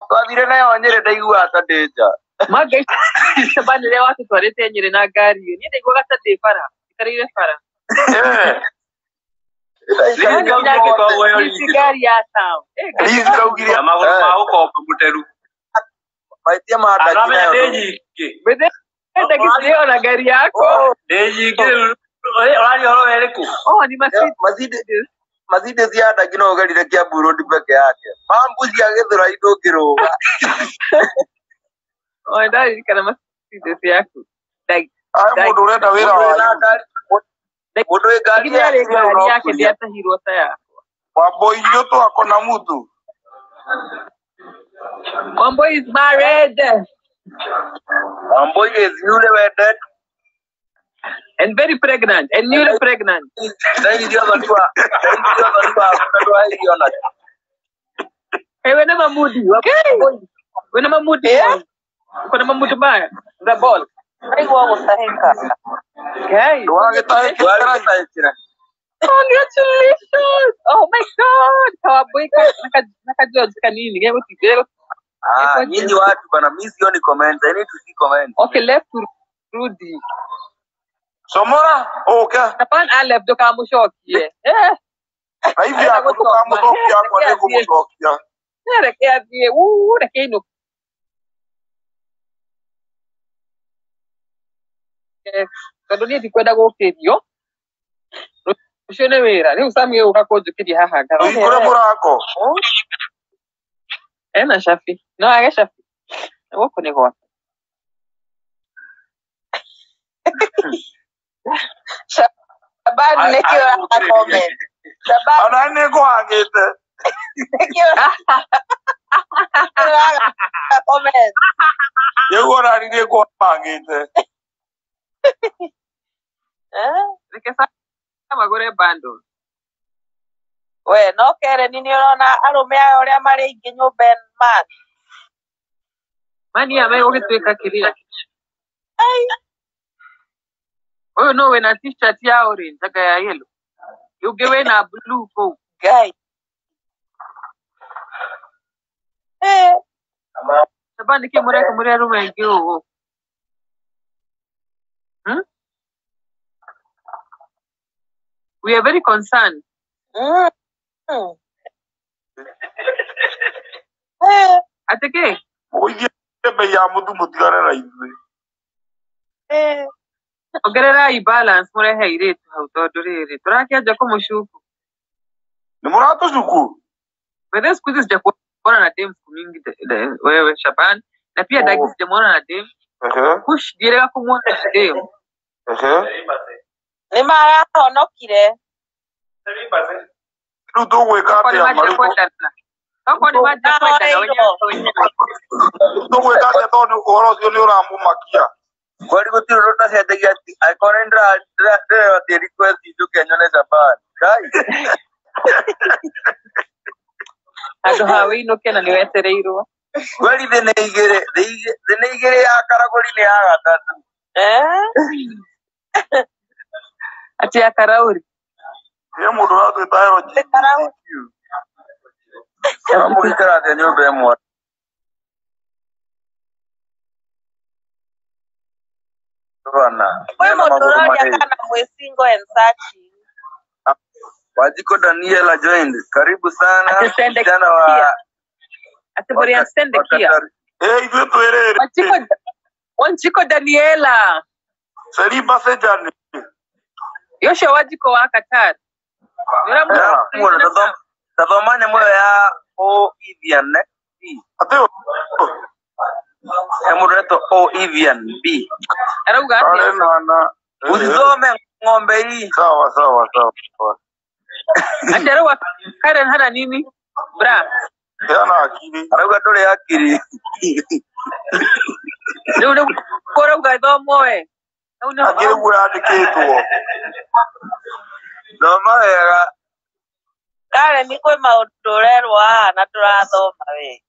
Twathire nayo Nyĩrĩ ndaiguaga ta ndĩ nja. Manga Shabani rĩrĩa watũtwarĩte Nyĩrĩ na ngari ĩyo, niĩ ndaiguaga ta ndĩ bara, njikarĩire bara. Eh, Yaani Ndirikana nginya ũguo ngĩci ngari ya town. Eh, ngari Liz kaugire Na magũrũ ma gũkomba mũteru. Mahĩtia ma Ndagi Aramenya nayo ndĩ ndũ- nyingĩ. Bethe ndagĩciĩ ona ngari yakwa. Ndĩ nyingĩ rĩu. Ũraria ũhoro werĩkũ? Oh, ni Mercedes. Mercedes ya Ndagi no ũgerire Kiambu Road peke yake. Mambu cia Gĩthũrai ndũngĩrũga. Oh, ndaririkana Mercedes yaku. Ndagi ae mũndũ ũrenda wĩra Mũndũ wĩna wanyu. ngari mũndũ wĩ ngari nĩ arĩ yake ngari yake ũrokuria. ndĩatahirwo ta yakwa. Wambũi twako na mutu. Wambui is married Wambui is newly wedded. and very pregnant and newly pregnant. Thaithirie ũthoni wa thaithirie ũthoni wa ndwairio na Hey, wena mamudi. Wambui. Wena mamudi. Eh? Uko na mamudi baya. The ball. Ndaigua gũtahĩka. Okay. Ndwagĩtahĩkĩra. ndwagĩtahĩkĩra. Congratulations! Oh my God! Kawaboi ka naka George kanini. Ah, nyinyi watu bana, mimi sioni comments. I need to see comments. Okay, left to Rudy. Somora, ũke. Japan a left ndũkamũcokie. Eh, Na hivi yako ndũkamũcokia akwa nĩngũmũcokia. reke athiĩ. Uu, reke ainũke. Tondũ niĩ ndikwenda gũkĩrio. Rũciũ nĩ wĩra. Rĩu Sam gĩgũka kũnjũkĩria haha Ũhingũre ngarore. mũrango. Ena cabi. No age cabi. Gũkũ nĩ gwake. Shabani nĩkĩ ũraga comment? Shabani Ona nĩ ngũhangĩte. nĩkĩ ũraga comment? Rĩu ona nĩ ngũhangĩte. Eh? Reke Sam agũre bundles. We no Karen nĩ ũrona arũme aya ũrĩa marĩ aingĩ nyũmba ĩno man. Mani aya megũgĩtuĩka kĩrĩa. Ai, Ũyũ no wĩna t-shirt ya orange anga ya yellow. Ũngĩ wĩna blue kũu. Ngai. Eh, Shabani nĩkĩ mũreka mũrĩ arũme aingĩ ũũ? Hmm? We are very concerned. mm. Eh, Atĩ kĩ? Mũgũithie bei ya mũtu mũtigane na ithuĩ. eh. Ongererai balance mũrehe airĩtu hau tondũ rĩrĩ tũrakĩanjia kũmũcuku. Nĩ mũratũcuku? By the way, siku hizi sijakuona na dem siku mingi wewe Shaban na pia Dagi Oh. sijamuona na dem. Ehe, Kush ndiĩrĩga kũmuona na dem. ehe. Nĩ marahonokire. Rĩu tũgwĩka Tokorwo nĩ atĩa manjia marĩu? kwendana. Tokorwo nĩ manjia kwendana wenyewe kwa wenyewe. Tũgwĩka atĩa tondũ ũhoro ũcio nĩ ũramũmakia? Kwani gũtirĩ ũndũ ũtacenjagia atĩ angĩkorwo nĩ ndĩrerwo atĩ request njũke nyone Japan. Ngai. Handũ ha wĩinũke na nĩ wetereirwo. Kweli thĩ nĩ igĩrĩ, thĩ nĩ igĩrĩ ya karagũri nĩ ya gatatũ. Eh? Atĩ ya karaũri. He mũndũ ũratwĩta Nĩ karau. LGBTQ. Kana mũgĩikara atĩa nyũmba ĩmwe? Bana. Kwĩ Mena mũndũ magũrũ ũroria marĩrĩ. kana mwĩ single and searching. Wajiko Daniela joined. Karibu sana Atĩ msichana wa sendekia. Atĩ wa mũrĩ a wa sendekia. Qatar. Ĩ ithuĩ twĩrĩrĩ. Wanjiko Wanjiko Daniela. Seriba Sejani. Yoshua Wanjiko wa Qatar. Nĩ Eh, Muona ũramũrora na tathoma Sam. tathoma nyamũ ĩyo ya O Evian eh? B. Atĩ ũ? He mũndũ ũretwo O Evian B. Arauga atĩa? Arĩ nana. Eh, Usisome ng'ombe hii. sawa sawa sawa. Atĩ arauga Karen hana nini? Bra. Hena akili. Arauga ndũrĩ akiri. Rĩu nĩguo ũrauga thomwo we. Hau nĩho Akili guo yandĩkĩtwo. Thoma wega. Karen kwĩ maũndũ ũrerwo haha na tũrathoma we.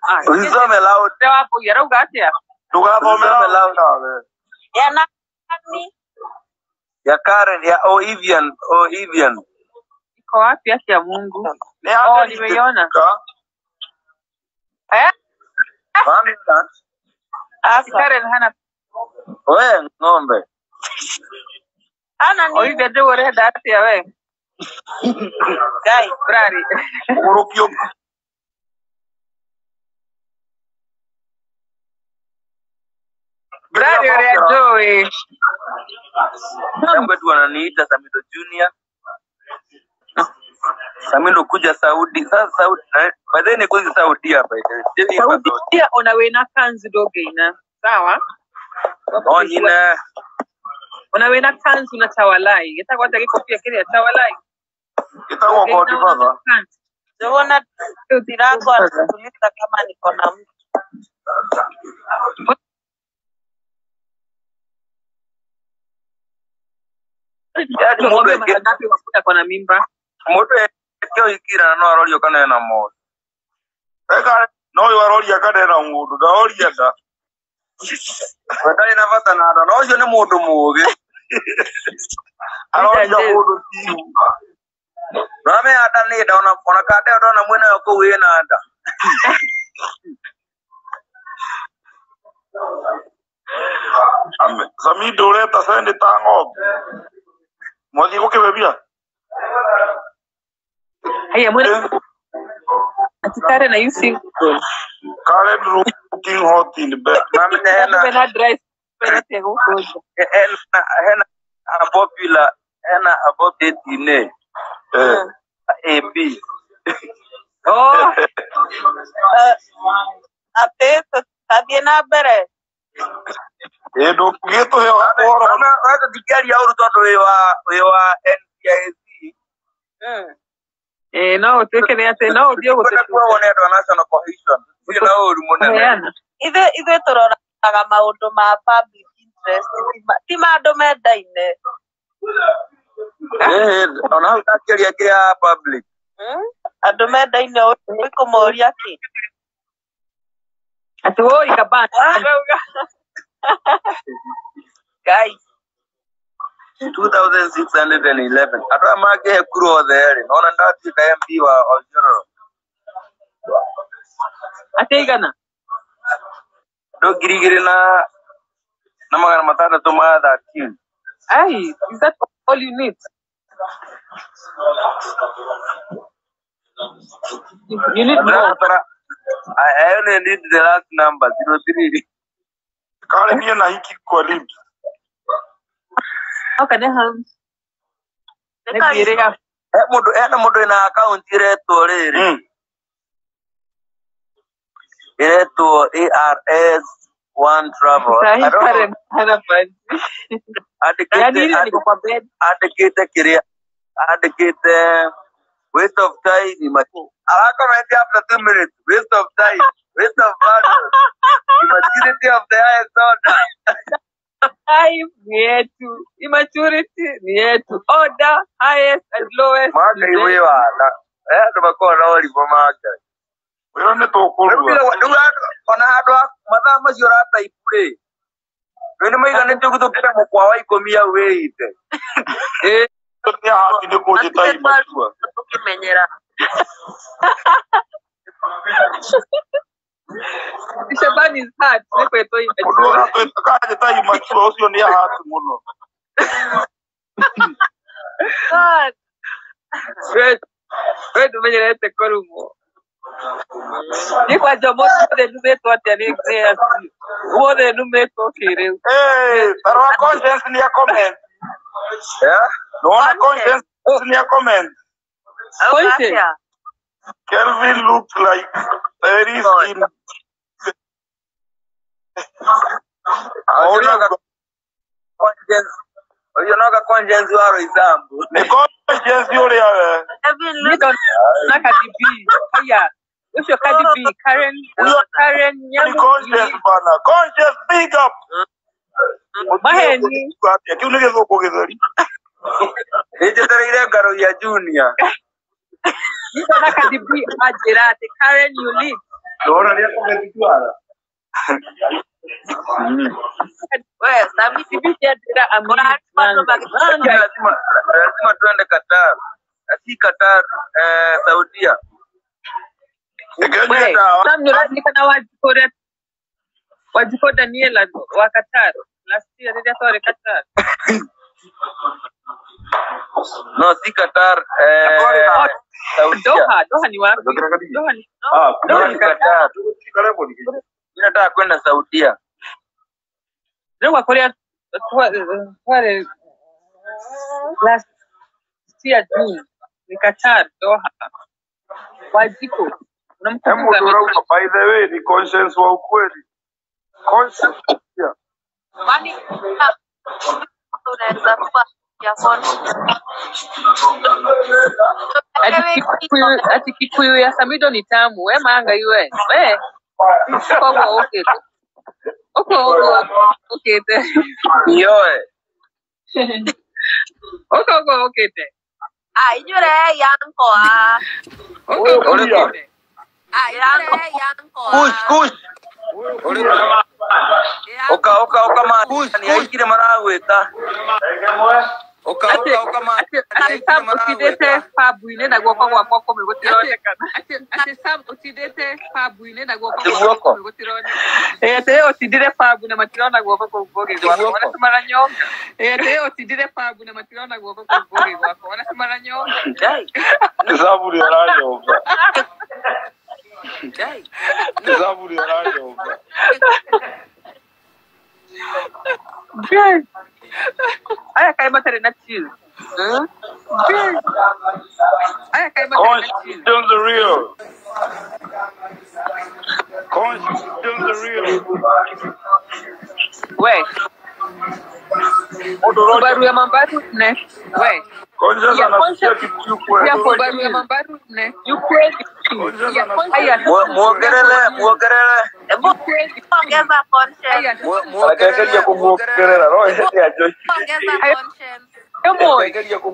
Ah, Usisome loud. nĩ Wambui arauga atĩa? Ndũgathomera Usisome loud. nawe. Ya nani? Ya Karen ya O Evian, O Evian. Iko wapi haki ya Mungu? Nĩ Oh, nimeiona. adelete Eh? Wamina Aca. Karen hana we ng'ombe. Ana nini? Olivia ndĩwe ũrenda atĩa we? Ngai. Brari. Mũgũrũki Brari ũrĩa njũĩ. Kwetu wananiita Samido Junior. Samido kuja Saudi. Sasa Saudi by the way nikuzi Saudia by the way. Sijui hapa Saudi. Saudia ona wĩna kanzu ndũngĩina. Sawa? Oh nyina. Ona wĩna kanzu na tawalai. Gĩtagwo atĩa gĩkobia kĩrĩa tawalai? Ĩtagwo Ndũngĩina ona Godfather. na kanzu. Njũgũna Rĩu ti Ndirango Godfather. anatuliza kama niko na mtu. Yaani Ng'ombe mundu mara eke ngapi wakuta kona mimba? mundu eke ũhikira na no arorio kana ena mũndũ. Eka no ũyũ aroria kana ena mũndũ ndaroria nda. We ndarĩ na bata na nda no ũcio nĩ mũndũ mũũgĩ. Peter Aroria James. mũndũ tiru. Ndũramenya nda nĩ nda ona kanda ĩyo ndona mwĩnayo kũu ĩna nda. Samido ũreta senator ng'ombe. Mwathiĩ gũkĩbebia? Haya mwena ati Karen are you single? Karen looking hot in bed. Ndũramenya Tondũ hena wena dry spell atĩa gũkũ nja? hena hena a popular hena a popular Eh. AB. Oh, Atĩ tũtathiĩ na mbere. Ĩ ndũngĩtũhe ũhoro. We tũtingĩaria ũru tondũ wĩ wa NCIC. eh, no ũtuĩke nĩ atĩ no ũthiĩ Tũtikwenda kuohwo gũtũcuka nĩ andũ a National Cohesion. Tũtirĩ na ũru mũnene. kũheana. Ithuĩ tũroraga maũndũ ma public interest ti ma andũ mendaine. Ĩĩ, ona hau ndakĩaria kĩa public. Andũ mendaine ũkũmoria kĩ? Ati woi kabana. Ngai. 2611 andũ aya mangĩhe kura othe rĩ nona ndatuĩka MP wa Oljororo. Ati igana? Andũ 2613. Ai, is that all you need? You need more. Ndĩrabatara I only need the last number 03. Karen ena hiki kwa lips. How can I have Nĩ nĩ mbiĩrĩ ya He mũndũ hena mũndũ wĩna account ĩretwo rĩrĩ ĩretwo ARS One Travel. sahi I don't know Karen hana maji. andĩkĩte Yaani ile niko kwa bed. andĩkĩte kĩrĩa andĩkĩte waste of time arakomenti after 2 minutes waste of time waste of battle immaturity of the highest order. Time ni yetu, immaturity ni yetu, order highest and lowest ni Manga iwe zetu. wana andũ makoragwo na ũrimũ manga. Wĩra nĩ tũkũrua. Rĩu andũ ona handũ ha mathaa macio ũrataipu rĩ rĩu nĩ maiganĩte gũthũkĩra mũkwa wa ikũmi hau wĩite. Eh, Nĩ ahati nĩ kũnjĩta Matirĩ immature. tũkĩmenyera. Shaban is hard. Nĩ kwĩtwo Mũndũ immature. ũratwĩta kanjĩta immature ũcio nĩ ahati mũno. God. We ndũmenyerete kũrumwo. Niĩ kwanja ũmũthĩ numĩtwo atĩa nĩ nĩ acio. Ũmũthĩ numĩtwo kĩrĩu. Eh, tarora conscience nĩ a comment. Yeah? Nĩwona Conscience. conscience nĩ a comment. Auga Conscience. atĩa? Kelvin looked like there is in Ũcio no ka conscience ũcio no ka conscience wa Roysambu. nĩ conscience ũrĩa we. Kevin Niĩ looks ndona Cardi B. Haya. Ũcio Cardi B, Karen, Ũcio Karen nĩ Nyamu, you conscience need bana. Conscience big up. maheni. Atĩa kĩu nĩ gĩthũngũ gĩtheri. Nĩnjetereire Ngaruiya Junior. Niĩ ndona Cardi B anjĩra atĩ Karen you lead. Ndona nĩ akũgethitwara. We, Sami Cardi B kĩanjĩra I'm lead. ũrarĩ andũ Manga. magĩtũka Manga. Lazima lazima tuende Qatar. Si Qatar, Saudia. Reke nyue We, ndawa. Sam nĩ ũraririkana Wanjikũ ũrĩa Wanjikũ Daniela wa Qatar last year rĩrĩa twarĩ Qatar. No, si Qatar, Twarĩ na Oh, Saudia. Doha, Doha ni wapi? Njokera kanini. Doha ni Ah, Doha No, ni si Qatar. Qatar. Karibu ni. Mimi nataka kwenda Saudia. Ndĩrauga kũrĩa twarĩ last year June ni Qatar, Doha. Wanjikũ He unamkumbuka mũndũ ametoka ũrauga by the way ni conscience wa ukweli. Conscience. Yeah. Kwani unaweza kuwa ya conscience. ati Kikuyu, ati Kikuyu ya Samido ni tamu. We manga iwe. We koguo ukite. Uko uguo ukite. Yoe. Uko uguo ukite. Ah, inyuĩ rehei anko ah. Uko Ũyũ uguo kuya. ukite. Ah, inyuĩ rehei anko Kush, ah. kush. Ũyũ Ũrĩkũ? kuya. Ũka, ũka, ũka mani, aikire maragwĩta. Ũka, Ati ũka, ũka mani, ati ati aikire Sam utindĩte maragwĩta. pub-inĩ na guoko gwakwa kũmwe gũtironekana. Ati Sam utindĩte pub-inĩ na guoko Atĩ gwakwa guoko. kũmwe gũtironekana. Ĩ atĩ we ũtindire pub na matirona guoko kũu kũngĩ Atĩ gwakwa. guoko. Wanasema nyonga. Ĩ atĩ we ũtindire pub na matirona guoko kũu kũngĩ gwakwa. Wanasema nyonga. Dai, Samu nĩ aranyonga. dai. Samu nĩ aranyonga. Guys, aya kaĩ matarĩ na chill. Guys, aya kaĩ matarĩ na chill. Conscience the real. Conscience the real. We, Mũndũ ũroria Subaru ya Mambaru ne. We, Conscience ya anasikia conscience Kikuyu kweli. ya Subaru ya Mambaru ne. Ukweli. Conscience Ya anasikia haya Kikuyu kweli. Muongerere, muongerere. Hebu ongeza haya conscience. Muongerere, Arekereria muongerere. kũmuongerera no hĩndĩ ya Joyce. Ongeza haya conscience. moi. Rekereria.